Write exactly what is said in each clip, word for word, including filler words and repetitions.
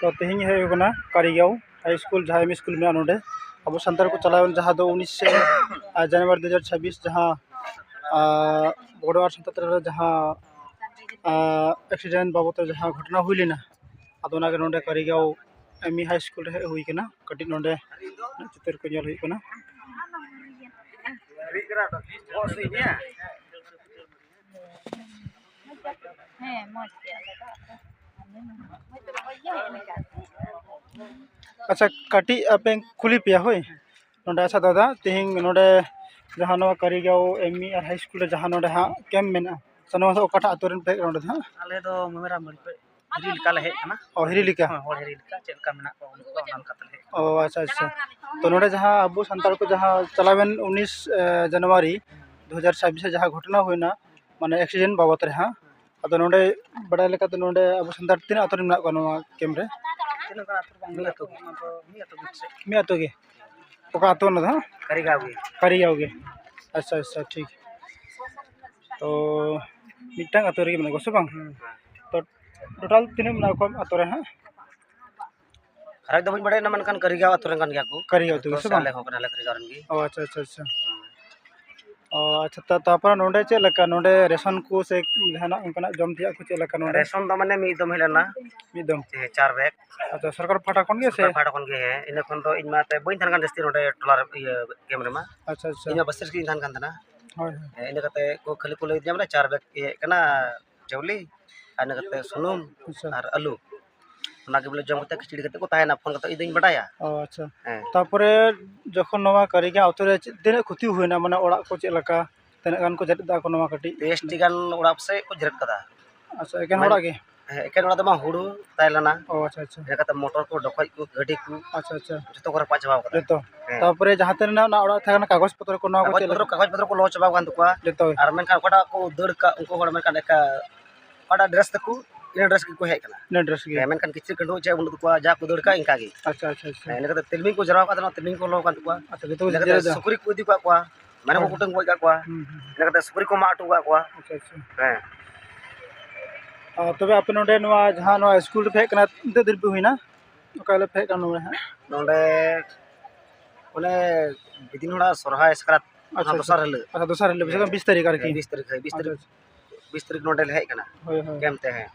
ᱛᱚ, ᱛᱮᱦᱮᱧ ᱦᱮᱡ ᱦᱩᱭ ᱠᱟᱱᱟ ᱠᱟᱨᱤᱜᱟᱸᱣ ᱦᱟᱭ ᱥᱠᱩᱞ, ᱡᱟᱦᱟᱸ ᱮᱢ ᱤ ᱥᱠᱩᱞ ᱢᱮᱱᱟᱜᱼᱟ ᱱᱚᱰᱮ᱾ ᱟᱵᱚ ᱥᱟᱱᱛᱟᱲ ᱠᱚ ᱪᱟᱞᱟᱣᱮᱱ ᱡᱟᱦᱟᱸ ᱫᱚ ᱩᱱᱤᱥᱮ ᱡᱟᱱᱩᱣᱟᱨᱤ ᱫᱩ ᱦᱟᱡᱟᱨ ᱪᱷᱟᱵᱵᱤᱥ, ᱡᱟᱦᱟᱸ ᱵᱚᱲᱚ ᱟᱨ ᱥᱟᱱᱛᱟᱲ ᱛᱟᱞᱟᱨᱮ ᱡᱟᱦᱟᱸ ᱮᱠᱥᱤᱰᱮᱱᱴ ᱵᱟᱵᱚᱫ ᱛᱮ ᱡᱟᱦᱟᱸ ᱜᱷᱚᱴᱚᱱᱟ ᱦᱩᱭ ᱞᱮᱱᱟ, ᱟᱫᱚ ᱚᱱᱟᱜᱮ ᱱᱚᱰᱮ ᱠᱟᱨᱤᱜᱟᱸᱣ ᱮᱢ ᱤ ᱦᱟᱭ ᱥᱠᱩᱞ ᱨᱮ ᱦᱮᱡ ᱦᱩᱭ ᱠᱟᱱᱟ᱾ ᱠᱟᱹᱴᱤᱡ ᱱᱚᱰᱮ ᱪᱤᱛᱟᱹᱨ ᱠᱚ ᱧᱮᱞ ᱦᱩᱭᱩᱜ ᱠᱟᱱᱟ᱾ ᱦᱮᱸ, ᱢᱚᱡᱽ ᱜᱮ, ᱟᱞᱮ ᱫᱚ ᱟᱫᱚ ᱟᱞᱮ ᱢᱟ ᱢᱚᱡᱽ ᱜᱮ ᱦᱮᱡ ᱞᱮᱱᱟ᱾ ᱟᱪᱪᱷᱟ, ᱠᱟᱹᱴᱤᱡ ᱟᱯᱮ ᱠᱩᱞᱤ ᱯᱮᱭᱟ, ᱦᱳᱭ᱾ ᱱᱚᱰᱮ, ᱟᱪᱪᱷᱟ ᱫᱟᱫᱟ, ᱛᱮᱦᱮᱧ ᱱᱚᱰᱮ ᱡᱟᱦᱟᱸ ᱱᱚᱣᱟ ᱠᱟᱨᱤᱜᱟᱸᱣ ᱮᱢ ᱤ ᱟᱨ ᱦᱟᱭ ᱥᱠᱩᱞ ᱨᱮ ᱡᱟᱦᱟᱸ ᱱᱚᱰᱮ ᱦᱟᱸᱜ ᱠᱮᱢᱯ ᱢᱮᱱᱟᱜᱼᱟ, ᱥᱮ ᱱᱚᱣᱟ ᱫᱚ ᱚᱠᱟᱴᱟᱜ ᱟᱹᱛᱩ ᱨᱮᱱ ᱯᱮ ᱦᱮᱡ ᱱᱚᱰᱮ ᱫᱚ ᱦᱟᱸᱜ? ᱟᱞᱮ ᱫᱚ ᱢᱮᱢᱮᱨᱟᱢ ᱵᱟᱹᱲᱤ ᱠᱷᱚᱱ ᱦᱤᱨᱤ ᱞᱮᱠᱟ ᱞᱮ ᱦᱮᱡ ᱟᱠᱟᱱᱟ᱾ ᱚ, ᱦᱤᱨᱤ ᱞᱮᱠᱟ? ᱦᱳᱭ, ᱦᱚᱲ ᱦᱤᱨᱤ ᱞᱮᱠᱟ ᱪᱮᱫ ᱞᱮᱠᱟ ᱢᱮᱱᱟᱜ ᱠᱚᱣᱟ ᱵᱟᱹᱱᱩᱜ ᱠᱚᱣᱟ, ᱚᱱᱟ ᱞᱮᱠᱟᱛᱮ ᱞᱮ ᱦᱮᱡ ᱟᱠᱟᱱᱟ᱾ ᱚ, ᱟᱪᱪᱷᱟ, ᱟᱪᱪᱷᱟ᱾ ᱛᱚ, ᱱᱚᱰᱮ ᱡᱟᱦᱟᱸ ᱟᱵᱚ ᱥᱟᱱᱛᱟᱲ ᱠᱚ ᱡᱟᱦᱟᱸ ᱪᱟᱞᱟᱣᱮᱱ ᱩᱱᱤᱥ, ᱮ, ᱡᱟᱱᱩᱣᱟᱨᱤ ᱫᱩ ᱦᱟᱡᱟᱨ ᱪᱷᱟᱵᱵᱤᱥ ᱨᱮ ᱡᱟᱦᱟᱸ ᱜᱷᱚᱴᱚᱱᱟ ᱦᱩᱭᱱᱟ, ᱢᱟᱱᱮ ᱮᱠᱥᱤᱰᱮᱱᱴ ᱵᱟᱵᱚᱫ ᱨᱮ ᱦᱟᱸᱜ, ᱟᱫᱚ ᱱᱚᱰᱮ ᱵᱟᱲᱟᱭ ᱞᱮᱠᱟᱛᱮ ᱱᱚᱰᱮ ᱟᱵᱚ ᱥᱟᱱᱛᱟᱲ ᱛᱤᱱᱟᱹᱜ ᱟᱛᱳ ᱨᱮ ᱢᱮᱱᱟᱜ ᱠᱚᱣᱟ ᱱᱚᱣᱟ ᱠᱮᱢᱯ ᱨᱮ? ᱛᱤᱱᱟᱹᱜ ᱜᱟᱱ ᱟᱛᱳ ᱵᱟᱝ ᱢᱤᱫ ᱟᱛᱳ ᱜᱮ᱾ ᱢᱤᱫ ᱟᱛᱳ ᱜᱮ᱾ ᱢᱤᱫ ᱟᱛᱳ ᱜᱮ? ᱚᱠᱟ ᱟᱛᱳ ᱚᱱᱟ ᱫᱚ ᱦᱟᱸᱜ? ᱠᱟᱨᱤᱜᱟᱸᱣ ᱜᱮ᱾ ᱠᱟᱨᱤᱜᱟᱸᱣ ᱜᱮ᱾ ᱟᱪᱪᱷᱟ, ᱟᱪᱪᱷᱟ, ᱴᱷᱤᱠ᱾ ᱛᱚ, ᱢᱤᱫᱴᱟᱝ ᱟᱛᱳ ᱨᱮᱜᱮ ᱢᱮᱱᱟᱜ ᱠᱚᱣᱟ ᱥᱮ ᱵᱟᱝ? ᱦᱩᱸ᱾ ᱛᱚ, ᱴᱳᱴᱟᱞ ᱛᱤᱱᱟᱹᱜ ᱢᱮᱱᱟᱜ ᱠᱚᱣᱟ ᱟᱛᱳ ᱨᱮ ᱦᱟᱸᱜ? ᱯᱷᱟᱨᱟᱠ ᱫᱚ ᱵᱟᱹᱧ ᱵᱟᱲᱟᱭᱟ, ᱢᱮᱱᱠᱷᱟᱱ ᱠᱟᱹᱨᱤᱜᱟᱸᱣ ᱟᱛᱳ ᱨᱮᱱ ᱠᱟᱱ ᱜᱮᱭᱟ ᱠᱚ᱾ ᱠᱟᱹᱨᱤᱜᱟᱸᱣ ᱟᱛᱳ ᱜᱮ ᱥᱮ ᱥᱮ ᱵᱟᱝ? ᱟᱞᱮ ᱦᱚᱸ ᱠᱟᱱᱟᱞᱮ ᱠᱟᱹᱨᱤᱜᱟᱸᱣ ᱨᱮᱱ ᱜᱮ᱾ ᱚ, ᱟᱪᱪᱷᱟ, ᱟᱪᱪᱷᱟ, ᱟᱪᱪᱷᱟ᱾ ᱚ, ᱟᱪᱪᱷᱟ, ᱛᱟ-, ᱛᱟᱨᱯᱚᱨᱮ ᱱᱚᱰᱮ ᱪᱮᱫ ᱞᱮᱠᱟ? ᱱᱚᱰᱮ ᱨᱮᱥᱚᱱ ᱠᱚ ᱥᱮ ᱡᱟᱦᱟᱱᱟᱜ ᱚᱱᱠᱟᱱᱟᱜ ᱡᱚᱢ ᱛᱮᱭᱟᱜ ᱠᱚ ᱪᱮᱫ ᱞᱮᱠᱟ ᱱᱚᱰᱮ? ᱨᱮᱥᱚᱱ ᱫᱚ ᱢᱟᱱᱮ ᱢᱤᱫ ᱫᱚᱢ ᱦᱮᱡ ᱞᱮᱱᱟ᱾ ᱢᱤᱫ ᱫᱚᱢ? ᱦᱮᱸ, ᱪᱟᱨ ᱵᱮᱜᱽ᱾ ᱟᱪᱪᱷᱟ, ᱥᱚᱨᱠᱟᱨ ᱯᱟᱦᱴᱟ ᱠᱷᱚᱱ ᱜᱮ ᱥᱮ? ᱥᱚᱨᱠᱟᱨ ᱯᱟᱦᱴᱟ ᱠᱷᱚᱱ ᱜᱮ, ᱦᱮᱸ᱾ ᱤᱱᱟᱹ ᱠᱷᱚᱱ ᱫᱚ ᱤᱧ ᱢᱟ ᱮᱱᱛᱮ ᱵᱟᱹᱧ ᱛᱟᱦᱮᱱ ᱠᱟᱱ ᱡᱟᱹᱥᱛᱤ ᱱᱚᱰᱮ ᱴᱚᱞᱟ ᱨᱮ, ᱤᱭᱟᱹ, ᱠᱮᱢᱯ ᱨᱮᱢᱟ᱾ ᱟᱪᱪᱷᱟ, ᱟᱪᱪᱷᱟ᱾ ᱤᱧ ᱢᱟ ᱵᱟᱥ ᱨᱮᱜᱮᱧ ᱛᱟᱦᱮᱱ ᱠᱟᱱ ᱛᱟᱦᱮᱱᱟ᱾ ᱦᱳᱭ, ᱦᱳᱭ᱾ ᱦᱮᱸ, ᱤᱱᱟᱹ ᱠᱟᱛᱮ ᱠᱚ ᱠᱷᱟᱹᱞᱤ ᱠᱚ ᱞᱟᱹᱭ ᱫᱤᱧᱟ ᱵᱚᱞᱮ ᱪᱟᱨ ᱵᱮᱜᱽ ᱤᱭᱟᱹ ᱦᱮᱡ ᱠᱟᱱᱟ ᱪᱟᱣᱞᱮ, ᱟᱨ ᱤᱱᱟᱹ ᱠᱟᱛᱮ ᱥᱩᱱᱩᱢ ᱟᱪᱪᱷᱟ᱾ ᱟᱨ ᱟᱹᱞᱩ᱾ ᱚᱱᱟ ᱜᱮ ᱵᱚᱞᱮ ᱡᱚᱢ ᱠᱟᱛᱮ ᱠᱷᱤᱪᱲᱤ ᱠᱟᱛᱮ ᱠᱚ ᱛᱟᱦᱮᱱᱟ, ᱯᱷᱳᱱ ᱠᱟᱛᱮ ᱤᱧ ᱫᱚᱧ ᱵᱟᱰᱟᱭᱟ᱾ ᱚ, ᱟᱪᱪᱷᱟ᱾ ᱦᱮᱸ᱾ ᱛᱟᱯᱚᱨᱮ ᱡᱚᱠᱷᱚᱱ ᱱᱚᱣᱟ ᱠᱟᱹᱨᱤᱜᱟᱸᱣ ᱟᱛᱳ ᱨᱮ ᱪᱮᱫ, ᱛᱤᱱᱟᱹᱜ ᱠᱷᱚᱛᱤ ᱦᱩᱭᱱᱟ? ᱢᱟᱱᱮ ᱚᱲᱟᱜ ᱠᱚ ᱪᱮᱫ ᱞᱮᱠᱟ? ᱛᱤᱱᱟᱹᱜ ᱜᱟᱱ ᱠᱚ ᱡᱮᱨᱮᱫ ᱫᱟ ᱠᱚ ᱱᱚᱣᱟ ᱠᱟᱹᱴᱤᱡ? ᱯᱮ ᱮᱥ ᱴᱤ ᱜᱟᱱ ᱚᱲᱟᱜ ᱯᱟᱥᱮᱡ ᱠᱚ ᱡᱮᱨᱮᱫ ᱠᱟᱫᱟ᱾ ᱟᱪᱪᱷᱟ, ᱮᱠᱮᱱ ᱢᱮᱱ-, ᱦᱚᱲᱟᱜ ᱜᱮ? ᱦᱮᱸ, ᱮᱠᱮᱱ ᱚᱲᱟᱜ ᱫᱚ ᱵᱟᱝ, ᱦᱩᱲᱩ ᱛᱟᱦᱮᱸ ᱞᱮᱱᱟ᱾ ᱚ, ᱟᱪᱪᱷᱟ, ᱟᱪᱪᱷᱟ᱾ ᱤᱱᱟᱹ ᱠᱟᱛᱮ ᱢᱚᱴᱚᱨ ᱠᱚ, ᱰᱚᱠᱚᱡ ᱠᱚ, ᱜᱟᱹᱰᱤ ᱠᱚ, ᱟᱪᱪᱷᱟ, ᱟᱪᱪᱷᱟ᱾ ᱡᱚᱛᱚ ᱠᱚ ᱨᱟᱯᱟᱜ ᱪᱟᱵᱟᱣ ᱠᱟᱫᱟ᱾ ᱡᱚᱛᱚ? ᱦᱮᱸ᱾ ᱛᱟᱯᱚᱨᱮ ᱡᱟᱦᱟᱸ ᱛᱤᱱᱟᱹᱜ ᱚᱱᱟ ᱚᱲᱟᱜ ᱛᱟᱦᱮᱸ ᱠᱟᱱᱟ, ᱠᱟᱜᱚᱡᱽ ᱯᱚᱛᱨᱚ ᱠᱚ, ᱱᱚᱣᱟ ᱠᱚ ᱠᱟᱜᱚᱡᱽ ᱪᱮᱫ ᱯᱚᱛᱨᱚ, ᱞᱮᱠᱟ? ᱠᱟᱜᱚᱡᱽ ᱯᱚᱛᱨᱚ ᱠᱚ ᱞᱚ ᱪᱟᱵᱟᱣ ᱠᱟᱱ ᱛᱟᱠᱚᱣᱟ᱾ ᱡᱚᱛᱚ ᱜᱮ? ᱟᱨ ᱢᱮᱱᱠᱷᱟᱱ ᱚᱠᱟᱴᱟᱜ ᱠᱚ ᱫᱟᱹᱲ ᱠᱟᱜ, ᱩᱱᱠᱩ ᱦᱚᱲ ᱢᱮᱱᱠᱷᱟᱱ ᱮᱠᱟ ᱚᱠᱟᱴᱟᱜ ᱰᱨᱮᱥ ᱛᱟᱠᱚ, ᱤᱱᱟᱹ ᱰᱨᱮᱥ ᱜᱮᱠᱚ ᱦᱮᱡ ᱠᱟᱱᱟ᱾ ᱤᱱᱟᱹ ᱰᱨᱮᱥ ᱜᱮ? ᱦᱮᱸ, ᱢᱮᱱᱠᱷᱟᱱ ᱠᱤᱪᱨᱤᱡ ᱠᱷᱟᱹᱰᱩᱣᱟᱹᱜ ᱪᱮᱫ ᱵᱟᱹᱱᱩᱜ ᱛᱟᱠᱚᱣᱟ, ᱡᱟ ᱠᱚ ᱫᱟᱹᱲ ᱠᱟᱜ ᱤᱱᱠᱟ ᱜᱮ᱾ ᱟᱪᱪᱷᱟ, ᱟᱪᱪᱷᱟ, ᱟᱪᱪᱷᱟ᱾ ᱦᱮᱸ, ᱤᱱᱟᱹ ᱠᱟᱛᱮ ᱛᱤᱞᱢᱤᱧ ᱠᱚ ᱡᱟᱨᱣᱟ ᱠᱟᱜ ᱛᱟᱦᱮᱱᱟ, ᱛᱤᱞᱢᱤᱧ ᱠᱚ ᱞᱚ ᱠᱟᱱ ᱛᱟᱠᱚᱣᱟ᱾ ᱟᱪᱪᱷᱟ, ᱡᱚᱛᱚ ᱜᱮ ᱤᱱᱟᱹ ᱠᱟᱛᱮ ᱡᱮᱨᱮᱫ ᱫᱟ? ᱥᱩᱠᱨᱤ ᱠᱚ ᱤᱫᱤ ᱠᱟᱜ ᱠᱚᱣᱟ, ᱢᱮᱨᱚᱢ ᱦᱳᱭ᱾ ᱠᱚ ᱠᱩᱴᱟᱹᱢ ᱜᱚᱡ ᱠᱟᱜ ᱠᱚᱣᱟ᱾ ᱦᱩᱸ, ᱦᱩᱸ, ᱦᱩᱸ᱾ ᱤᱱᱟᱹ ᱠᱟᱛᱮ ᱥᱩᱠᱨᱤ ᱠᱚ ᱢᱟᱜ ᱦᱚᱴᱚ ᱠᱟᱜ ᱠᱚᱣᱟ᱾ ᱟᱪᱪᱷᱟ, ᱟᱪᱪᱷᱟ᱾ ᱦᱮᱸ᱾ ᱟᱨ ᱛᱚᱵᱮ ᱟᱯᱮ ᱱᱚᱰᱮ ᱱᱚᱣᱟ ᱡᱟᱦᱟᱸ ᱱᱚᱣᱟ ᱥᱠᱩᱞ ᱨᱮ ᱯᱮ ᱦᱮᱡ ᱠᱟᱱᱟ, ᱛᱤᱱᱟᱹᱜ ᱫᱤᱱ ᱯᱮ ᱦᱩᱭᱱᱟ? ᱚᱠᱟ ᱦᱤᱞᱳᱜ ᱯᱮ ᱦᱮᱡ ᱠᱟᱱᱟ ᱱᱚᱰᱮ ᱦᱟᱸᱜ? ᱱᱚᱰᱮ ᱚᱱᱮ ᱵᱤᱫᱤᱱ ᱦᱚᱲᱟᱜ ᱥᱚᱨᱦᱟᱭ ᱥᱟᱠᱨᱟᱛ, ᱚᱱᱟ ᱟᱪᱪᱷᱟ, ᱫᱚᱥᱟᱨ ᱦᱤᱞᱳᱜ᱾ ᱟᱪᱪᱷᱟ, ᱫᱚᱥᱟᱨ ᱦᱤᱞᱳᱜ, ᱵᱩᱡᱷᱟᱹᱣ ᱠᱮᱫᱟᱢ, ᱵᱤᱥ ᱛᱟᱹᱨᱤᱠᱷ ᱟᱨᱠᱤ᱾ ᱦᱮᱸ, ᱵᱤᱥ ᱛᱟᱹᱨᱤᱠᱷ, ᱦᱮᱸ, ᱵᱤᱥ ᱛᱟᱹᱨᱤᱠᱷ, ᱟᱪᱪᱷᱟ, ᱟᱪᱪᱷᱟ᱾ ᱵᱤᱥ ᱛᱟᱹᱨᱤᱠᱷ ᱱᱚᱰᱮ ᱞᱮ ᱦᱮᱡ ᱠᱟᱱᱟ᱾ ᱦᱳᱭ, ᱦᱳᱭ᱾ ᱠᱮᱢᱯ ᱛᱮ, ᱦᱮᱸ᱾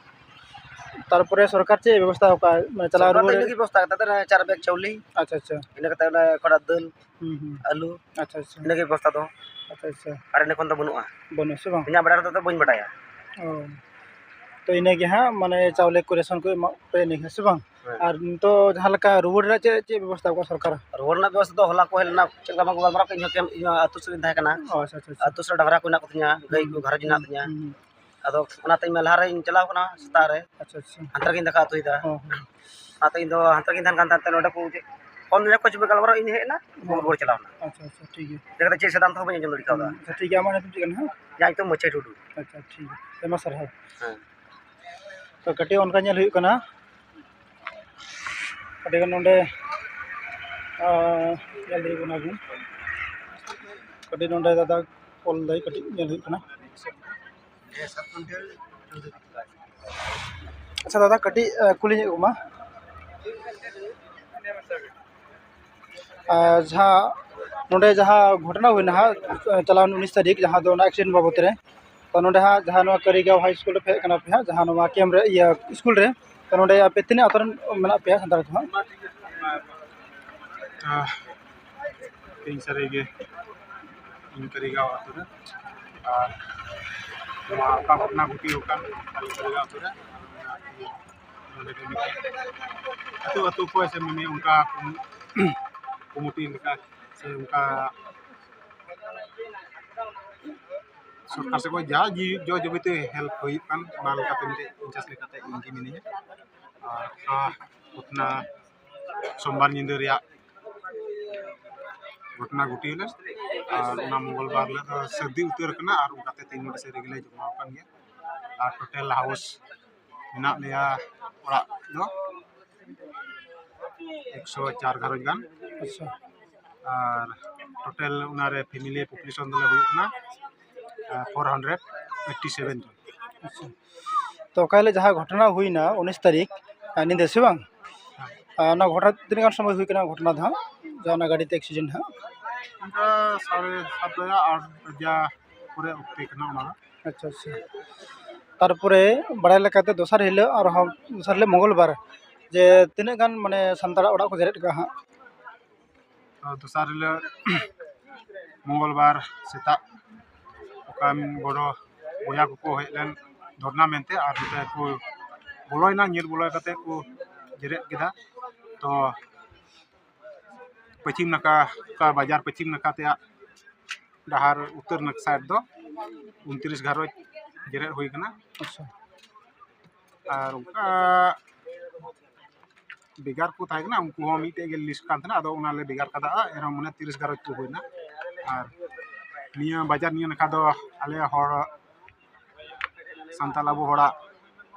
ᱛᱟᱨᱯᱚᱨᱮ ᱥᱚᱨᱠᱟᱨ ᱪᱮᱫ ᱵᱮᱵᱚᱥᱛᱷᱟ ᱟᱠᱟᱫ? ᱢᱟᱱᱮ ᱪᱟᱞᱟᱣ ᱥᱚᱨᱠᱟᱨ ᱫᱚ ᱨᱩᱣᱟᱹᱲ ᱤᱱᱟᱹ ᱜᱮ ᱵᱮᱵᱚᱥᱛᱷᱟ ᱟᱠᱟᱫ, ᱛᱟᱛᱮ ᱪᱟᱨ ᱵᱮᱜᱽ ᱪᱟᱣᱞᱮ᱾ ᱟᱪᱪᱷᱟ, ᱟᱪᱪᱷᱟ᱾ ᱤᱱᱟᱹ ᱠᱟᱛᱮ ᱚᱱᱮ ᱠᱷᱚᱲᱟ ᱫᱟᱹᱞ, ᱦᱩᱸ, ᱦᱩᱸ᱾ ᱟᱹᱞᱩ, ᱟᱪᱪᱷᱟ, ᱟᱪᱪᱷᱟ᱾ ᱤᱱᱟᱹ ᱜᱮ ᱵᱮᱵᱚᱥᱛᱷᱟ ᱫᱚ᱾ ᱟᱪᱪᱷᱟ, ᱟᱪᱪᱷᱟ᱾ ᱟᱨ ᱤᱱᱟᱹ ᱠᱷᱚᱱ ᱫᱚ ᱵᱟᱹᱱᱩᱜᱼᱟ᱾ ᱵᱟᱹᱱᱩᱜᱼᱟ ᱥᱮ ᱵᱟᱝ? ᱤᱧᱟᱹᱜ ᱵᱟᱲᱟᱭ ᱨᱮᱫᱚ ᱵᱟᱹᱧ ᱵᱟᱰᱟᱭᱟ᱾ ᱚ᱾ ᱛᱚ ᱤᱱᱟᱹ ᱜᱮ ᱦᱟᱸᱜ, ᱢᱟᱱᱮ ᱪᱟᱣᱞᱮ ᱠᱚ, ᱨᱮᱥᱚᱱ ᱠᱚ ᱮᱢᱚᱜ ᱯᱮ ᱤᱱᱟᱹ ᱜᱮ, ᱥᱮ ᱵᱟᱝ? ᱦᱮᱸ᱾ ᱟᱨ ᱱᱤᱛᱚᱜ ᱡᱟᱦᱟᱸ ᱞᱮᱠᱟ ᱨᱩᱣᱟᱹᱲ ᱨᱮᱱᱟᱜ ᱪᱮᱫ, ᱪᱮᱫ ᱵᱮᱵᱚᱥᱛᱷᱟ ᱟᱠᱟᱫ ᱥᱚᱨᱠᱟᱨ? ᱨᱩᱣᱟᱹᱲ ᱨᱮᱱᱟᱜ ᱵᱮᱵᱚᱥᱛᱷᱟ ᱫᱚ ᱦᱚᱞᱟ ᱠᱚ ᱦᱮᱡ ᱞᱮᱱᱟ, ᱪᱮᱫ ᱞᱮᱠᱟ ᱵᱟᱝ ᱠᱚ ᱜᱟᱞᱢᱟᱨᱟᱣ ᱠᱮᱫ, ᱤᱧ ᱦᱚᱸ ᱠᱮᱢᱯ, ᱤᱧ ᱦᱚᱸ ᱟᱹᱛᱩ ᱥᱮᱫ ᱨᱤᱧ ᱛᱟᱦᱮᱸ ᱠᱟᱱᱟ᱾ ᱚ, ᱟᱪᱪᱷᱟ, ᱟᱪᱪᱷᱟ, ᱟᱪᱪᱷᱟ᱾ ᱟᱹᱛᱩ ᱥᱮᱫ ᱰᱟᱝᱨᱟ ᱠᱚ ᱦᱮᱱᱟᱜ ᱠᱚ ᱛᱤᱧᱟ, ᱜᱟᱹᱭ ᱠᱚ ᱦᱩᱸ, ᱜᱷᱟᱨᱚᱸᱡᱽ ᱦᱮᱱᱟᱜ ᱦᱩᱸ, ᱛᱤᱧᱟ᱾ ᱦᱩᱸ, ᱦᱩᱸ᱾ ᱟᱫᱚ ᱚᱱᱟᱛᱮ ᱤᱧ ᱢᱟ ᱞᱟᱦᱟ ᱨᱮᱧ ᱪᱟᱞᱟᱣ ᱠᱟᱱᱟ ᱥᱮᱛᱟᱜ ᱨᱮ᱾ ᱟᱪᱪᱷᱟ, ᱟᱪᱪᱷᱟ᱾ ᱦᱟᱱᱛᱮ ᱨᱮᱜᱤᱧ ᱫᱟᱠᱟ ᱩᱛᱩᱭᱮᱫᱟ᱾ ᱦᱚᱸ, ᱦᱚᱸ᱾ ᱚᱱᱟᱛᱮ ᱤᱧ ᱫᱚ ᱦᱟᱱᱛᱮ ᱨᱮᱜᱤᱧ ᱛᱟᱦᱮᱱ ᱠᱟᱱ ᱛᱟᱦᱮᱸ ᱛᱮ, ᱱᱚᱰᱮ ᱠᱚ ᱪᱮᱫ ᱯᱷᱳᱱ ᱨᱮ ᱠᱚ ᱪᱮᱫ ᱜᱟᱞᱢᱟᱨᱟᱣ, ᱤᱧ ᱦᱮᱡ ᱮᱱᱟ, ᱦᱚᱸ᱾ ᱨᱩᱣᱟᱹᱲ ᱪᱟᱞᱟᱣ ᱮᱱᱟ᱾ ᱟᱪᱪᱷᱟ, ᱟᱪᱪᱷᱟ, ᱴᱷᱤᱠ ᱜᱮᱭᱟ᱾ ᱪᱮᱫ ᱥᱟᱛᱟᱢ ᱛᱮᱦᱚᱸ ᱵᱟᱹᱧ ᱟᱸᱡᱚᱢ ᱫᱟᱲᱮ ᱠᱟᱣᱫᱟ᱾ ᱦᱩᱸ, ᱟᱪᱪᱷᱟ, ᱴᱷᱤᱠ ᱜᱮᱭᱟ᱾ ᱟᱢᱟᱜ ᱧᱩᱛᱩᱢ ᱪᱮᱫ ᱠᱟᱱᱟ ᱦᱟᱸᱜ? ᱤᱧᱟᱹᱜ ᱧᱩᱛᱩᱢ ᱢᱟᱹᱪᱷᱟᱹ ᱴᱩᱰᱩ᱾ ᱟᱪᱪᱷᱟ, ᱴᱷᱤᱠ ᱜᱮᱭᱟ᱾ ᱟᱭᱢᱟ ᱥᱟᱨᱦᱟᱣ᱾ ᱦᱮᱸ᱾ ᱛᱚ, ᱠᱟᱹᱴᱤᱡ ᱚᱱᱠᱟ ᱧᱮᱞ ᱦᱩᱭᱩᱜ ᱠᱟᱱᱟ᱾ ᱟᱹᱰᱤᱜᱟᱱ ᱱᱚᱰᱮ, ᱟᱸ, ᱧᱮᱞ ᱦᱩᱭᱩᱜ ᱠᱟᱱᱟ ᱵᱚᱱ᱾ ᱠᱟᱹᱴᱤᱡ ᱱᱚᱰᱮ ᱫᱟᱫᱟ ᱚᱞ ᱫᱟᱭ, ᱠᱟᱹᱴᱤᱡ ᱧᱮᱞ ᱦᱩᱭᱩᱜ ᱠᱟᱱᱟ᱾ ᱟᱪᱪᱷᱟ ᱫᱟᱫᱟ, ᱠᱟᱹᱴᱤᱡ, ᱮ, ᱠᱩᱞᱤ ᱧᱚᱜ ᱠᱚᱢᱟ᱾ ᱟᱨ ᱡᱟᱦᱟᱸ ᱱᱚᱰᱮ ᱡᱟᱦᱟᱸ ᱜᱷᱚᱴᱚᱱᱟ ᱦᱩᱭᱱᱟ ᱦᱟᱸᱜ, ᱮ, ᱪᱟᱞᱟᱣᱮᱱ ᱩᱱᱤᱥ ᱛᱟᱹᱨᱤᱠᱷ, ᱡᱟᱦᱟᱸ ᱫᱚ ᱚᱱᱟ accident ᱵᱟᱵᱚᱫ ᱨᱮ, ᱛᱚ ᱱᱚᱰᱮ ᱦᱟᱸᱜ ᱡᱟᱦᱟᱸ ᱱᱚᱣᱟ ᱠᱟᱹᱨᱤᱜᱟᱸᱣ high school ᱨᱮ ᱯᱮ ᱦᱮᱡ ᱠᱟᱱᱟ ᱯᱮ ᱦᱟᱸᱜ, ᱡᱟᱦᱟᱸ ᱱᱚᱣᱟ ᱠᱮᱢᱯ ᱨᱮ, ᱤᱭᱟᱹ, ᱥᱠᱩᱞ ᱨᱮ, ᱛᱚ ᱱᱚᱰᱮ ᱟᱯᱮ ᱛᱤᱱᱟᱹᱜ ᱟᱛᱳ ᱨᱮᱱ ᱢᱮᱱᱟᱜ ᱯᱮᱭᱟ ᱥᱟᱱᱛᱟᱲ ᱠᱚ ᱦᱟᱸᱜ? ᱟᱦ, ᱤᱧ ᱥᱟᱹᱨᱤᱜᱮ ᱤᱧ ᱠᱟᱹᱨᱤᱜᱟᱸᱣ ᱟᱹᱛᱩ ᱨᱮ᱾ ᱟᱨ ᱱᱚᱣᱟ ᱚᱠᱟ ᱜᱷᱚᱴᱚᱱᱟ ᱜᱷᱚᱴᱤ ᱟᱠᱟᱱ ᱟᱞᱮ ᱠᱟᱹᱨᱤᱜᱟᱸᱣ ᱟᱹᱛᱩ ᱨᱮ, ᱱᱚᱰᱮ ᱫᱚ ᱢᱤᱫ ᱟᱹᱛᱩ ᱟᱹᱛᱩ ᱠᱚ ᱥᱮ ᱢᱟᱱᱮ ᱚᱱᱠᱟ ᱠᱚᱢᱤᱴᱤ ᱞᱮᱠᱟ ᱥᱮ ᱚᱱᱠᱟ ᱥᱚᱨᱠᱟᱨ ᱥᱮᱫ ᱠᱷᱚᱱ ᱡᱟ ᱡᱤ-, ᱡᱚ ᱡᱟᱵᱚᱛᱤᱭᱚ help ᱦᱩᱭᱩᱜ ᱠᱟᱱ, ᱚᱱᱟ ᱞᱮᱠᱟᱛᱮ ᱢᱤᱫᱴᱮᱡ ᱯᱚᱧᱪᱟᱥ ᱞᱮᱠᱟᱛᱮ ᱤᱧ ᱜᱮ ᱢᱤᱱᱟᱹᱧᱟ᱾ ᱟᱨ ᱚᱱᱟ ᱜᱷᱚᱴᱚᱱᱟ ᱥᱳᱢᱵᱟᱨ ᱧᱤᱫᱟᱹ ᱨᱮᱭᱟᱜ ᱜᱷᱚᱴᱚᱱᱟ ᱜᱷᱚᱴᱤᱭᱮᱱᱟ᱾ ᱟᱨ ᱚᱱᱟ ᱢᱚᱝᱜᱚᱞ ᱵᱟᱨ ᱦᱤᱞᱳᱜ ᱫᱚ ᱥᱟᱹᱨᱫᱤ ᱩᱛᱟᱹᱨ ᱠᱟᱱᱟ ᱟᱨ ᱚᱱᱠᱟᱛᱮ ᱛᱤᱱ ᱜᱷᱚᱱᱴᱟ ᱥᱟᱹᱨᱫᱤ ᱜᱮᱞᱮ ᱡᱚᱢᱟᱣ ᱟᱠᱟᱱ ᱜᱮᱭᱟ᱾ ᱟᱨ total house ᱢᱮᱱᱟᱜ ᱞᱮᱭᱟ ᱚᱲᱟᱜ ᱫᱚ ᱮᱠᱥᱚ ᱪᱟᱨ ᱜᱷᱟᱨᱚᱸᱡᱽ ᱜᱟᱱ᱾ ᱟᱪᱪᱷᱟ᱾ ᱟᱨ total ᱚᱱᱟᱨᱮ family population ᱫᱚᱞᱮ ᱦᱩᱭᱩᱜ ᱠᱟᱱᱟ, ᱟᱨ, four hundred eighty seven ᱡᱚᱱ᱾ ᱟᱪᱪᱷᱟ᱾ ᱚᱠᱟ ᱦᱤᱞᱳᱜ ᱡᱟᱦᱟᱸ ᱜᱷᱚᱴᱚᱱᱟ ᱦᱩᱭᱱᱟ ᱩᱱᱤᱥ ᱛᱟᱹᱨᱤᱠᱷ, ᱟᱨ ᱧᱤᱫᱟᱹ ᱥᱮ ᱵᱟᱝ? ᱟᱨ ᱚᱱᱟ ᱜᱷᱚᱴᱚᱱᱟ ᱛᱤᱱᱟᱹᱜ ᱜᱟᱱ ᱥᱚᱢᱚᱭ ᱦᱩᱭ ᱠᱟᱱᱟ ᱜᱷᱚᱴᱚᱱᱟ ᱫᱚ ᱦᱟᱸᱜ, ᱡᱟᱦᱟᱸ ᱚᱱᱟ ᱜᱟᱹᱰᱤ ᱛᱮ accident ᱦᱟᱸᱜ? ᱚᱱᱠᱟ ᱥᱟᱲᱮ ᱥᱟᱛ ᱵᱟᱡᱟ, ᱟᱴ ᱵᱟᱡᱟ ᱠᱚᱨᱮ ᱚᱠᱛᱮ ᱠᱟᱱᱟ ᱚᱱᱟ ᱫᱚ᱾ ᱟᱪᱪᱷᱟ, ᱟᱪᱪᱷᱟ᱾ ᱛᱟᱨᱯᱚᱨᱮ ᱵᱟᱲᱟᱭ ᱞᱮᱠᱟᱛᱮ ᱫᱚᱥᱟᱨ ᱦᱤᱞᱳᱜ ᱟᱨᱦᱚᱸ, ᱫᱚᱥᱟᱨ ᱦᱤᱞᱳᱜ ᱢᱚᱝᱜᱚᱞ ᱵᱟᱨ, ᱡᱮ ᱛᱤᱱᱟᱹᱜ ᱜᱟᱱ ᱢᱟᱱᱮ ᱥᱟᱱᱛᱟᱲᱟᱜ ᱚᱲᱟᱜ ᱠᱚ ᱡᱮᱨᱮᱫ ᱠᱟᱜᱼᱟ ᱦᱟᱸᱜ? ᱛᱚ ᱫᱚᱥᱟᱨ ᱦᱤᱞᱳᱜ ᱢᱚᱝᱜᱚᱞ ᱵᱟᱨ ᱥᱮᱛᱟᱜ ᱚᱠᱟᱱ ᱵᱚᱲᱚ ᱵᱚᱭᱦᱟ ᱠᱚᱠᱚ ᱦᱮᱡ ᱞᱮᱱ ᱫᱷᱚᱨᱱᱟ ᱢᱮᱱᱛᱮ, ᱟᱨ ᱱᱚᱛᱮ ᱠᱚ ᱵᱚᱞᱚᱭᱮᱱᱟ, ᱧᱤᱨ ᱵᱚᱞᱚ ᱠᱟᱛᱮ ᱠᱚ ᱡᱮᱨᱮᱫ ᱠᱮᱫᱟ᱾ ᱛᱚ ᱯᱚᱪᱷᱤᱢ ᱱᱟᱠᱷᱟ, ᱚᱠᱟ ᱵᱟᱡᱟᱨ ᱯᱚᱪᱷᱤᱢ ᱱᱟᱠᱷᱟ ᱛᱮᱭᱟᱜ ᱰᱟᱦᱟᱨ ᱩᱛᱛᱚᱨ ᱱᱟᱠᱷᱟ side ᱫᱚ ᱩᱱᱛᱨᱤᱥ ᱜᱷᱟᱨᱚᱸᱡᱽ ᱡᱮᱨᱮᱫ ᱦᱩᱭ ᱠᱟᱱᱟ᱾ ᱟᱪᱪᱷᱟ᱾ ᱟᱨ ᱚᱱᱠᱟ ᱵᱷᱮᱜᱟᱨ ᱠᱚ ᱛᱟᱦᱮᱸ ᱠᱟᱱᱟ, ᱩᱱᱠᱩ ᱦᱚᱸ ᱢᱤᱫᱴᱮᱡ ᱜᱮ list ᱠᱟᱱ ᱛᱟᱦᱮᱱᱟ, ᱟᱫᱚ ᱚᱱᱟ ᱞᱮ ᱵᱷᱮᱜᱟᱨ ᱠᱟᱫᱟ᱾ ᱮᱱᱨᱮᱦᱚᱸ ᱢᱟᱱᱮ ᱛᱤᱨᱤᱥ ᱜᱷᱟᱨᱚᱸᱡᱽ ᱠᱚ ᱦᱩᱭᱱᱟ᱾ ᱟᱨ ᱱᱤᱭᱟᱹ ᱵᱟᱡᱟᱨ ᱱᱤᱭᱟᱹ ᱱᱟᱠᱷᱟ ᱫᱚ ᱟᱞᱮ ᱦᱚᱲ, ᱥᱟᱱᱛᱟᱲ ᱟᱵᱚ ᱦᱚᱲᱟᱜ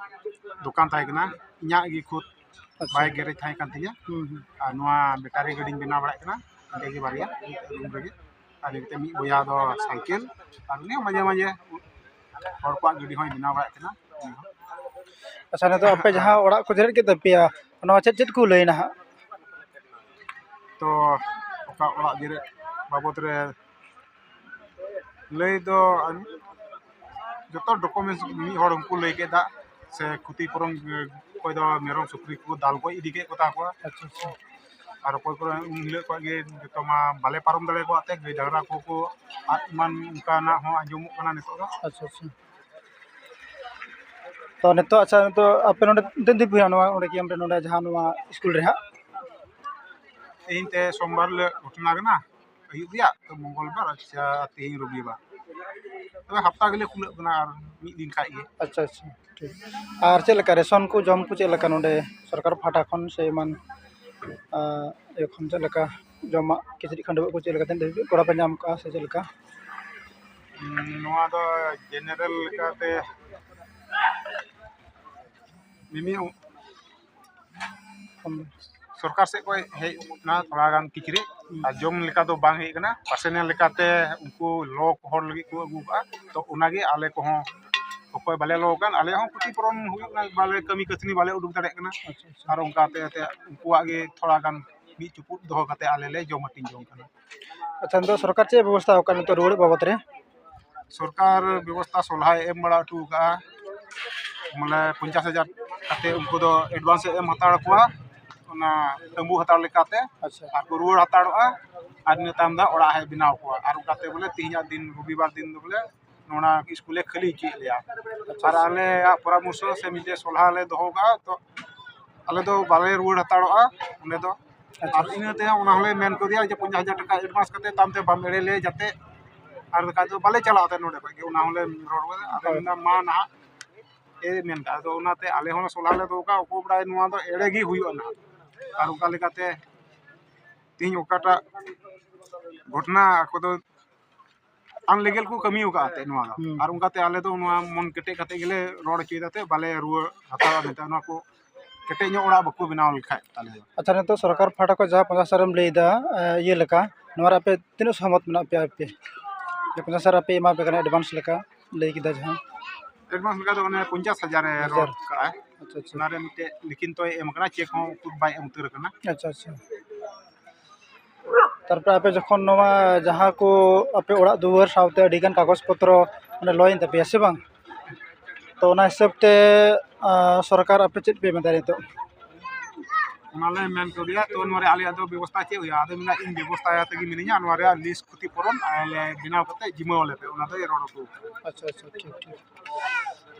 ᱫᱚᱠᱟᱱ ᱛᱟᱦᱮᱸ ᱠᱟᱱᱟ, ᱤᱧᱟᱹᱜ ᱜᱮ ᱠᱷᱩᱫ ᱟᱪᱪᱷᱟ᱾ Bike garage ᱛᱟᱦᱮᱸ ᱠᱟᱱ ᱛᱤᱧᱟᱹ᱾ ᱦᱩᱸ, ᱦᱩᱸ᱾ ᱟᱨ ᱱᱚᱣᱟ battery ᱜᱟᱹᱰᱤᱧ ᱵᱮᱱᱟᱣ ᱵᱟᱲᱟᱭᱮᱫ ᱠᱟᱱᱟ, ᱚᱸᱰᱮ ᱜᱮ ᱵᱟᱨᱭᱟ, ᱢᱤᱫ ᱨᱩᱢ ᱨᱮᱜᱮ᱾ ᱟᱨ ᱱᱤᱛᱚᱜ ᱢᱤᱫ ᱵᱚᱭᱦᱟ ᱫᱚ ᱥᱟᱭᱠᱮᱞ, ᱟᱨ ᱩᱱᱤ ᱦᱚᱸ ᱢᱟᱡᱷᱮ ᱢᱟᱡᱷᱮ ᱦᱚᱲ ᱠᱚᱣᱟᱜ ᱜᱟᱹᱰᱤ ᱦᱚᱸᱭ ᱵᱮᱱᱟᱣ ᱵᱟᱲᱟᱭᱮᱫ ᱠᱟᱱᱟ᱾ ᱟᱪᱪᱷᱟ, ᱱᱤᱛᱚᱜ ᱟᱯᱮ ᱡᱟᱦᱟᱸ ᱚᱲᱟᱜ ᱠᱚ ᱡᱮᱨᱮᱫ ᱠᱮᱫ ᱛᱟᱯᱮᱭᱟ, ᱚᱱᱟ ᱪᱮᱫ ᱪᱮᱫ ᱠᱚ ᱞᱟᱹᱭᱱᱟ ᱦᱟᱸᱜ? ᱛᱚ ᱚᱠᱟ ᱚᱲᱟᱜ ᱡᱮᱨᱮᱫ ᱵᱟᱵᱚᱫ ᱨᱮ ᱞᱟᱹᱭ ᱫᱚ ᱡᱚᱛᱚ documents ᱢᱤᱫ ᱦᱚᱲ ᱩᱱᱠᱩ ᱞᱟᱹᱭ ᱠᱮᱫᱟ, ᱥᱮ ᱠᱷᱚᱛᱤ ᱯᱩᱨᱚᱱ, ᱚᱠᱚᱭ ᱫᱚ ᱢᱮᱨᱚᱢ ᱥᱩᱠᱨᱤ ᱠᱚ ᱫᱟᱞ ᱜᱚᱡ ᱤᱫᱤ ᱠᱮᱫ ᱠᱚᱛᱟ ᱠᱚᱣᱟ᱾ ᱟᱪᱪᱷᱟ, ᱟᱪᱪᱷᱟ᱾ ᱟᱨ ᱚᱠᱚᱭ ᱠᱚᱨᱮ ᱩᱱ ᱦᱤᱞᱳᱜ ᱠᱷᱚᱱ ᱜᱮ ᱡᱚᱛᱚ ᱢᱟ ᱵᱟᱞᱮ ᱯᱟᱨᱚᱢ ᱫᱟᱲᱮ ᱟᱠᱟᱫ ᱛᱮ ᱜᱟᱹᱭ ᱰᱟᱝᱨᱟ ᱠᱚᱠᱚ ᱟᱫ ᱮᱢᱟᱱ ᱚᱱᱠᱟᱱᱟᱜ ᱦᱚᱸ ᱟᱸᱡᱚᱢᱚᱜ ᱠᱟᱱᱟ ᱱᱤᱛᱚᱜ ᱫᱚ᱾ ᱟᱪᱪᱷᱟ, ᱟᱪᱪᱷᱟ᱾ ᱛᱚ ᱱᱤᱛᱚᱜ, ᱟᱪᱪᱷᱟ, ᱱᱤᱛᱚᱜ ᱟᱯᱮ ᱱᱚᱰᱮ ᱛᱤᱱᱟᱹᱜ ᱫᱤᱱ ᱯᱮ ᱦᱩᱭᱱᱟ ᱱᱚᱣᱟ, ᱚᱸᱰᱮ camp ᱨᱮ, ᱱᱚᱰᱮ ᱡᱟᱦᱟᱸ ᱱᱚᱣᱟ ᱥᱠᱩᱞ ᱨᱮ ᱦᱟᱸᱜ? ᱛᱮᱦᱮᱧ ᱛᱮ ᱥᱳᱢᱵᱟᱨ ᱦᱤᱞᱳᱜ ᱜᱷᱚᱴᱚᱱᱟ ᱠᱟᱱᱟ, ᱟᱹᱭᱩᱵ ᱨᱮᱭᱟᱜ, ᱛᱚ ᱢᱚᱝᱜᱚᱞᱵᱟᱨ, ᱟᱪᱪᱷᱟ, ᱛᱮᱦᱮᱧ ᱨᱚᱵᱤᱵᱟᱨ, ᱛᱚᱵᱮ ᱦᱟᱯᱛᱟ ᱜᱮᱞᱮ ᱠᱷᱩᱞᱟᱹᱜ ᱠᱟᱱᱟ ᱟᱨ ᱢᱤᱫ ᱫᱤᱱ ᱠᱷᱟᱡ ᱜᱮ᱾ ᱟᱪᱪᱷᱟ, ᱟᱪᱪᱷᱟ, ᱴᱷᱤᱠ᱾ ᱟᱨ ᱪᱮᱫ ᱞᱮᱠᱟ ᱨᱮᱥᱚᱱ ᱠᱚ, ᱡᱚᱢ ᱠᱚ ᱪᱮᱫ ᱞᱮᱠᱟ ᱱᱚᱰᱮ ᱥᱚᱨᱠᱟᱨ ᱯᱟᱦᱴᱟ ᱠᱷᱚᱱ ᱥᱮ ᱮᱢᱟᱱ, ᱟᱸ, ᱤᱭᱟᱹ ᱠᱷᱚᱱ ᱪᱮᱫ ᱞᱮᱠᱟ ᱡᱚᱢᱟᱜ, ᱠᱤᱪᱨᱤᱡ ᱠᱷᱟᱹᱰᱩᱣᱟᱹᱜ ᱠᱚ ᱪᱮᱫ ᱞᱮᱠᱟ, ᱛᱤᱱᱟᱹᱜ ᱫᱷᱟᱹᱵᱤᱡ ᱜᱚᱲᱚ ᱯᱮ ᱧᱟᱢ ᱠᱟᱜᱼᱟ ᱥᱮ ᱪᱮᱫ ᱞᱮᱠᱟ? ᱱᱚᱣᱟ ᱫᱚ general ᱞᱮᱠᱟᱛᱮ ᱢᱤᱢᱤᱫ ᱥᱚᱨᱠᱟᱨ ᱥᱮᱫ ᱠᱷᱚᱱ ᱦᱮᱡ ᱮᱱᱟ ᱛᱷᱚᱲᱟ ᱜᱟᱱ ᱠᱤᱪᱨᱤᱡ, ᱟᱨ ᱡᱚᱢ ᱞᱮᱠᱟ ᱫᱚ ᱵᱟᱝ ᱦᱮᱡ ᱟᱠᱟᱱᱟ᱾ personal ᱞᱮᱠᱟᱛᱮ ᱩᱱᱠᱩ ᱞᱚ ᱦᱚᱲ ᱞᱟᱹᱜᱤᱫ ᱠᱚ ᱟᱹᱜᱩ ᱠᱟᱜᱼᱟ, ᱛᱚ ᱚᱱᱟᱜᱮ ᱟᱞᱮ ᱠᱚᱦᱚᱸ ᱚᱠᱚᱭ ᱵᱟᱞᱮ ᱞᱚ ᱟᱠᱟᱱ, ᱟᱞᱮᱭᱟᱜ ᱦᱚᱸ ᱠᱷᱚᱛᱤ ᱯᱩᱨᱚᱱ ᱦᱩᱭᱩᱜ ᱠᱟᱱᱟ, ᱵᱟᱞᱮ ᱠᱟᱹᱢᱤ ᱠᱟᱹᱥᱱᱤ ᱵᱟᱞᱮ ᱩᱰᱩᱠ ᱫᱟᱲᱮᱭᱟᱜ ᱠᱟᱱᱟ᱾ ᱟᱪᱪᱷᱟ, ᱟᱪᱪᱷᱟ᱾ ᱟᱨ ᱚᱱᱠᱟᱛᱮ ᱮᱱᱛᱮᱫ ᱩᱱᱠᱩᱣᱟᱜ ᱜᱮ ᱛᱷᱚᱲᱟ ᱜᱟᱱ ᱢᱤᱫ ᱪᱩᱯᱩᱫ ᱫᱚᱦᱚ ᱠᱟᱛᱮ ᱟᱞᱮ ᱞᱮ ᱡᱚᱢ ᱦᱟᱹᱴᱤᱧ ᱡᱚᱝ ᱠᱟᱱᱟ᱾ ᱟᱪᱪᱷᱟ, ᱱᱤᱛᱚᱜ ᱥᱚᱨᱠᱟᱨ ᱪᱮᱫ ᱵᱮᱵᱚᱥᱛᱷᱟ ᱟᱠᱟᱫ ᱱᱤᱛᱚᱜ ᱨᱩᱣᱟᱹᱲ ᱵᱟᱵᱚᱫ ᱨᱮ? ᱥᱚᱨᱠᱟᱨ ᱵᱮᱵᱚᱥᱛᱷᱟ ᱥᱚᱞᱦᱟᱭ ᱮᱢ ᱵᱟᱲᱟ ᱦᱚᱴᱚ ᱟᱠᱟᱫᱼᱟ, ᱢᱟᱱᱮ ᱯᱚᱧᱪᱟᱥ ᱦᱟᱡᱟᱨ ᱠᱟᱛᱮ ᱩᱱᱠᱩ ᱫᱚ advance ᱮ ᱮᱢ ᱦᱟᱛᱟᱲ ᱠᱚᱣᱟ, ᱚᱱᱟ ᱛᱟᱹᱵᱩ ᱦᱟᱛᱟᱲ ᱞᱮᱠᱟᱛᱮ᱾ ᱟᱪᱪᱷᱟ᱾ ᱟᱨ ᱠᱚ ᱨᱩᱣᱟᱹᱲ ᱦᱟᱛᱟᱲᱚᱜᱼᱟ᱾ ᱟᱨ ᱤᱱᱟᱹ ᱛᱟᱭᱚᱢ ᱫᱚ ᱚᱲᱟᱜ ᱦᱚᱸᱭ ᱵᱮᱱᱟᱣ ᱠᱚᱣᱟ᱾ ᱟᱨ ᱚᱱᱠᱟᱛᱮ ᱵᱚᱞᱮ ᱛᱮᱦᱮᱧᱟᱜ ᱫᱤᱱ, ᱨᱚᱵᱤᱵᱟᱨ ᱫᱤᱱ ᱫᱚ ᱵᱚᱞᱮ ᱱᱚᱣᱟ ᱥᱠᱩᱞᱮ ᱠᱷᱟᱹᱞᱤ ᱦᱚᱪᱚᱭᱮᱫ ᱞᱮᱭᱟ᱾ ᱟᱨ ᱟᱞᱮᱭᱟᱜ ᱯᱚᱨᱟᱢᱚᱨᱥᱚ ᱥᱮ ᱢᱤᱫᱴᱮᱡ ᱥᱚᱞᱦᱟ ᱞᱮ ᱫᱚᱦᱚ ᱠᱟᱜᱼᱟ, ᱛᱚ ᱟᱞᱮ ᱫᱚ ᱵᱟᱞᱮ ᱨᱩᱣᱟᱹᱲ ᱦᱟᱛᱟᱲᱚᱜᱼᱟ ᱚᱸᱰᱮ ᱫᱚ᱾ ᱟᱪᱪᱷᱟ᱾ ᱟᱨ ᱤᱱᱟᱹ ᱛᱟᱭᱚᱢ ᱚᱱᱟ ᱦᱚᱸᱞᱮ ᱢᱮᱱ ᱠᱟᱣᱫᱮᱭᱟ ᱡᱮ ᱯᱚᱧᱪᱟᱥ ᱦᱟᱡᱟᱨ ᱴᱟᱠᱟ advance ᱠᱟᱛᱮ ᱛᱟᱭᱚᱢ ᱛᱮ ᱵᱟᱢ ᱮᱲᱮ ᱞᱮᱭᱟ ᱡᱟᱛᱮ, ᱟᱨ ᱵᱟᱠᱷᱟᱡ ᱫᱚ ᱵᱟᱞᱮ ᱪᱟᱞᱟᱜᱼᱟ ᱱᱚᱰᱮ ᱠᱷᱚᱡ ᱜᱮ᱾ ᱚᱱᱟ ᱦᱚᱸᱞᱮ ᱨᱚᱲ ᱠᱟᱫᱟ᱾ ᱟᱫᱚ ᱦᱳᱭ᱾ ᱢᱮᱱᱫᱟ ᱢᱟ ᱱᱟᱦᱟᱜ ᱮ ᱢᱮᱱ ᱠᱟᱜ, ᱟᱫᱚ ᱚᱱᱟᱛᱮ ᱟᱞᱮ ᱦᱚᱸ ᱥᱚᱞᱦᱟ ᱞᱮ ᱫᱚᱦᱚ ᱠᱟᱜᱼᱟ, ᱚᱠᱚᱭ ᱵᱟᱲᱟᱭ ᱱᱚᱣᱟ ᱫᱚ ᱮᱲᱮ ᱜᱮ ᱦᱩᱭᱩᱜᱼᱟ ᱱᱟᱦᱟᱜ᱾ ᱟᱨ ᱚᱱᱠᱟ ᱞᱮᱠᱟᱛᱮ ᱛᱮᱦᱮᱧ ᱚᱠᱟᱴᱟᱜ ᱜᱷᱚᱴᱚᱱᱟ ᱟᱠᱚ ᱫᱚ unlegal ᱠᱚ ᱠᱟᱹᱢᱤ ᱟᱠᱟᱫ ᱛᱮ ᱱᱚᱣᱟ ᱫᱚ᱾ ᱦᱩᱸ᱾ ᱟᱨ ᱚᱱᱠᱟᱛᱮ ᱟᱞᱮ ᱫᱚ ᱱᱚᱣᱟ ᱢᱚᱱ ᱠᱮᱴᱮᱡ ᱠᱟᱛᱮ ᱜᱮᱞᱮ ᱨᱚᱲ ᱦᱚᱪᱚᱭᱮᱫᱟ ᱛᱮ ᱵᱟᱞᱮ ᱨᱩᱣᱟᱹᱲ ᱦᱟᱛᱟᱣᱟ ᱢᱮᱱᱛᱮ, ᱱᱚᱣᱟ ᱠᱚ ᱠᱮᱴᱮᱡ ᱧᱚᱜ ᱚᱲᱟᱜ ᱵᱟᱠᱚ ᱵᱮᱱᱟᱣ ᱞᱮᱠᱷᱟᱡ ᱛᱟᱞᱮ ᱫᱚ᱾ ᱟᱪᱪᱷᱟ, ᱱᱤᱛᱚᱜ ᱥᱚᱨᱠᱟᱨ ᱯᱟᱦᱴᱟ ᱠᱷᱚᱱ ᱡᱟᱦᱟᱸ ᱯᱚᱧᱪᱟᱥ ᱦᱟᱡᱟᱨ ᱮᱢ ᱞᱟᱹᱭᱫᱟ, ᱮ, ᱤᱭᱟᱹ ᱞᱮᱠᱟ, ᱱᱚᱣᱟ ᱨᱮ ᱟᱯᱮ ᱛᱤᱱᱟᱹᱜ ᱥᱚᱦᱚᱢᱚᱛ ᱢᱮᱱᱟᱜ ᱯᱮᱭᱟ ᱟᱯᱮ? ᱡᱮ ᱯᱚᱧᱪᱟᱥ ᱦᱟᱡᱟᱨ ᱟᱯᱮ ᱮᱢᱟ ᱯᱮ ᱠᱟᱱᱟ advance ᱞᱮᱠᱟ, ᱞᱟᱹᱭ ᱠᱮᱫᱟ ᱡᱟᱦᱟᱸ᱾ Advance ᱞᱮᱠᱟ ᱫᱚ ᱚᱱᱮ ᱯᱚᱧᱪᱟᱥ ᱦᱟᱡᱟᱨ ᱮ ᱦᱟᱡᱟᱨ᱾ ᱨᱚᱲ ᱠᱟᱜᱼᱟ᱾ ᱟᱪᱪᱷᱟ, ᱟᱪᱪᱷᱟ᱾ ᱚᱱᱟ ᱨᱮ ᱢᱤᱫᱴᱮᱡ ᱞᱤᱠᱷᱤᱛ ᱮ ᱮᱢ ᱠᱟᱱᱟ, cheque ᱦᱚᱸ ᱩᱠᱩᱨ ᱵᱟᱭ ᱮᱢ ᱩᱛᱟᱹᱨ ᱠᱟᱱᱟ᱾ ᱟᱪᱪᱷᱟ, ᱟᱪᱪᱷᱟ᱾ ᱛᱟᱨᱯᱚᱨᱮ ᱟᱯᱮ ᱡᱚᱠᱷᱚᱱ ᱱᱚᱣᱟ ᱡᱟᱦᱟᱸ ᱠᱚ ᱟᱯᱮ ᱚᱲᱟᱜ ᱫᱩᱣᱟᱹᱨ ᱥᱟᱶᱛᱮ ᱟᱹᱰᱤᱜᱟᱱ ᱠᱟᱜᱚᱡᱽ ᱯᱚᱛᱨᱚ ᱚᱸᱰᱮ ᱞᱚᱭᱮᱱ ᱛᱟᱯᱮᱭᱟ ᱥᱮ ᱵᱟᱝ? ᱛᱚ ᱚᱱᱟ ᱦᱤᱥᱟᱹᱵ ᱛᱮ, ᱟᱸ, ᱥᱚᱨᱠᱟᱨ ᱟᱯᱮ ᱪᱮᱫ ᱯᱮ ᱢᱮᱛᱟᱭᱟ ᱱᱤᱛᱚᱜ? ᱚᱱᱟ ᱞᱮ ᱢᱮᱱ ᱠᱟᱣᱫᱮᱭᱟ, ᱛᱚ ᱱᱚᱣᱟ ᱨᱮ ᱟᱞᱮᱭᱟᱜ ᱫᱚ ᱵᱮᱵᱚᱥᱛᱷᱟ ᱪᱮᱫ ᱦᱩᱭᱩᱜᱼᱟ? ᱟᱫᱚ ᱢᱮᱱᱟ ᱤᱧ ᱵᱮᱵᱚᱥᱛᱷᱟᱭᱟ ᱛᱮᱜᱮ ᱢᱤᱱᱟᱹᱧᱟ, ᱱᱚᱣᱟ ᱨᱮᱭᱟᱜ list ᱠᱷᱚᱛᱤ ᱯᱩᱨᱚᱱ ᱟᱞᱮ ᱵᱮᱱᱟᱣ ᱠᱟᱛᱮ ᱡᱤᱢᱟᱹ ᱟᱞᱮ ᱯᱮ, ᱚᱱᱟ ᱫᱚᱭ ᱨᱚᱲ ᱦᱚᱴᱚ ᱠᱟᱫᱟ᱾ ᱟᱪᱪᱷᱟ, ᱟᱪᱪᱷᱟ, ᱴᱷᱤᱠ, ᱴᱷᱤᱠ᱾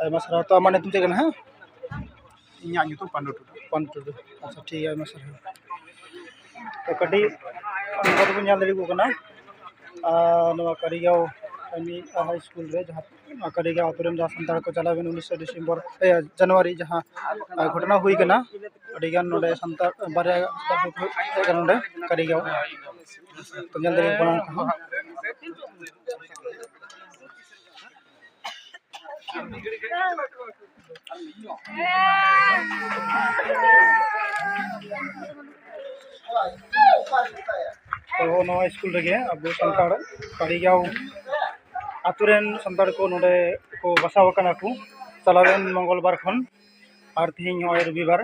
ᱟᱭᱢᱟ ᱥᱟᱨᱦᱟᱣ᱾ ᱛᱚ ᱟᱢᱟᱜ ᱧᱩᱛᱩᱢ ᱪᱮᱫ ᱠᱟᱱᱟ ᱦᱟᱸᱜ? ᱤᱧᱟᱹᱜ ᱧᱩᱛᱩᱢ ᱯᱟᱱᱰᱩ ᱴᱩᱰᱩ᱾ ᱯᱟᱱᱰᱩ ᱴᱩᱰᱩ᱾ ᱟᱪᱪᱷᱟ, ᱴᱷᱤᱠ ᱜᱮᱭᱟ, ᱟᱭᱢᱟ ᱥᱟᱨᱦᱟᱣ᱾ ᱛᱚ ᱠᱟᱹᱴᱤᱡ ᱱᱚᱝᱠᱟ ᱛᱮᱵᱚᱱ ᱧᱮᱞ ᱫᱟᱲᱮᱭᱟᱠᱚ ᱠᱟᱱᱟ, ᱟᱨ ᱱᱚᱣᱟ ᱠᱟᱹᱨᱤᱜᱟᱸᱣ ᱮᱢ ᱤ ᱦᱟᱭ ᱥᱠᱩᱞ ᱨᱮ ᱡᱟᱦᱟᱸ ᱠᱟᱹᱨᱤᱜᱟᱸᱣ ᱟᱛᱳ ᱨᱮᱱ ᱡᱟᱦᱟᱸ ᱥᱟᱱᱛᱟᱲ ᱠᱚ ᱪᱟᱞᱟᱣᱮᱱ ᱩᱱᱤᱥᱥᱚ ᱰᱤᱥᱮᱢᱵᱚᱨ, ᱮ, ᱡᱟᱱᱩᱣᱟᱨᱤ ᱡᱟᱦᱟᱸ, ᱟ, ᱜᱷᱚᱴᱚᱱᱟ ᱦᱩᱭ ᱠᱟᱱᱟ, ᱟᱹᱰᱤᱜᱟᱱ ᱱᱚᱰᱮ ᱥᱟᱱᱛᱟᱲ ᱵᱟᱨᱭᱟ ᱦᱮᱡ ᱠᱟᱱᱟ ᱱᱚᱰᱮ ᱠᱟᱹᱨᱤᱜᱟᱸᱣ᱾ ᱛᱚ ᱧᱮᱞ ᱫᱟᱲᱮᱭᱟᱠᱚ ᱠᱟᱱᱟ ᱩᱱᱠᱩ ᱦᱚᱸ᱾ ᱛᱚ ᱱᱚᱣᱟ ᱥᱠᱩᱞ ᱨᱮᱜᱮ ᱟᱵᱚ ᱥᱟᱱᱛᱟᱲ ᱠᱟᱹᱨᱤᱜᱟᱸᱣ ᱟᱛᱳ ᱨᱮᱱ ᱥᱟᱱᱛᱟᱲ ᱠᱚ ᱱᱚᱰᱮ ᱠᱚ ᱵᱟᱥᱟ ᱟᱠᱟᱱᱟ ᱠᱚ ᱪᱟᱞᱟᱣᱮᱱ ᱢᱚᱝᱜᱚᱞ ᱵᱟᱨ ᱠᱷᱚᱱ ᱟᱨ ᱛᱤᱦᱤᱧ ᱱᱚᱜᱼᱚᱭ ᱨᱚᱵᱤᱵᱟᱨ᱾